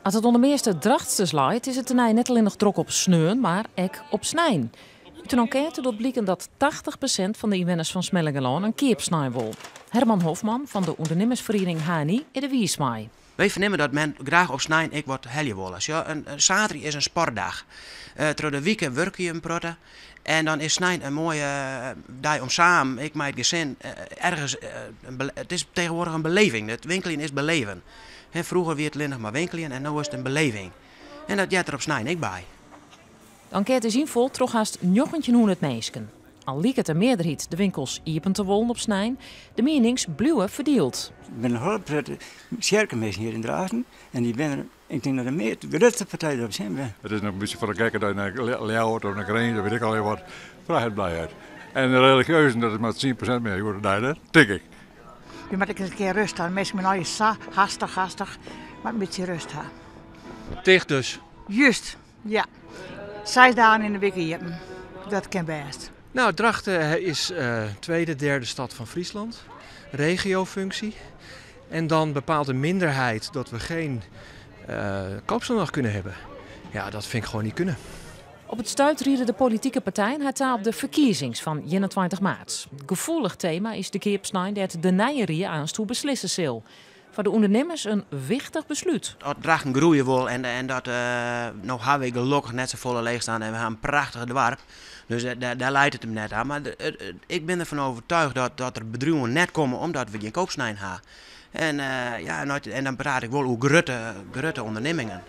As it oan de measte Drachtsters leit, is it tenei net allinnich drok op sneon, mar ek op snein. Ut in enkête docht bliken dat 80% fan de ynwenners fan Smellingerlân in keapsnein wol. Herman Hofman fan de ûndernimmersferiening HNI is der wiis mei. Wy fernimme dat men graach op snein ek wat helje wol. Sjoch, in saterdei is in sportdag. Troch de wike wurkje je in protte en dan is snein in moaie dei om samen, ek mei it gesin, ergens, it is tegenwoardich in beleving. It winkeljen is beleven. Froeger wie it allinnich mar winkeljen en no is it in beleving. En dat heart der op snein ek by. De enkête is ynfold troch hast 1900 minsken. Al liket de mearderheid de winkels iepen te wollen op snein, de mienings bliuwe ferdield. Der binne in hiele protte tsjerkeminsken hjir yn Drachten en dy binne der, ik tink dat de meast grutste partij der op tsjin binne. It is noch in bytsje foar de gekke dat je nei Ljouwert of nei Grins of weet ik allegear wat, frijheid blijheid. En de religieuzen, dat is mar 10% mear hjoed-de-dei, hè, tink ik. Je moatte ek ris in kear rêst ha. De minsken binne allegear sa hastich, hastich. Moat in bytsje rêst ha. Ticht dus? Just, ja. Seis dagen yn de wike iepen. Dat kin bêst. Nou, Drachten is tweede, derde stad van Friesland. Regiofunctie. En dan bepaalt een minderheid dat we geen koopzondag kunnen hebben. Ja, dat vind ik gewoon niet kunnen. Op it stuit riede de politike partijen har ta op de ferkiezings fan 21 maart. Gefoelich tema is de keapsnein dêr't de nije rie aanst oer beslisse sil. Foar de ûndernimmers in wichtich beslút. As Drachten groeie wol en dat, no ha wy gelokkich net safolle leechstaan en we ha in prachtich doarp, dus dêr leit it him net oan. Mar ik bin derfan overtuigd dat der bedriuwen net komme omdat we gjin koopsnein ha. En ja, en dan praat ik wol oer grutte, grutte ûndernimmingen.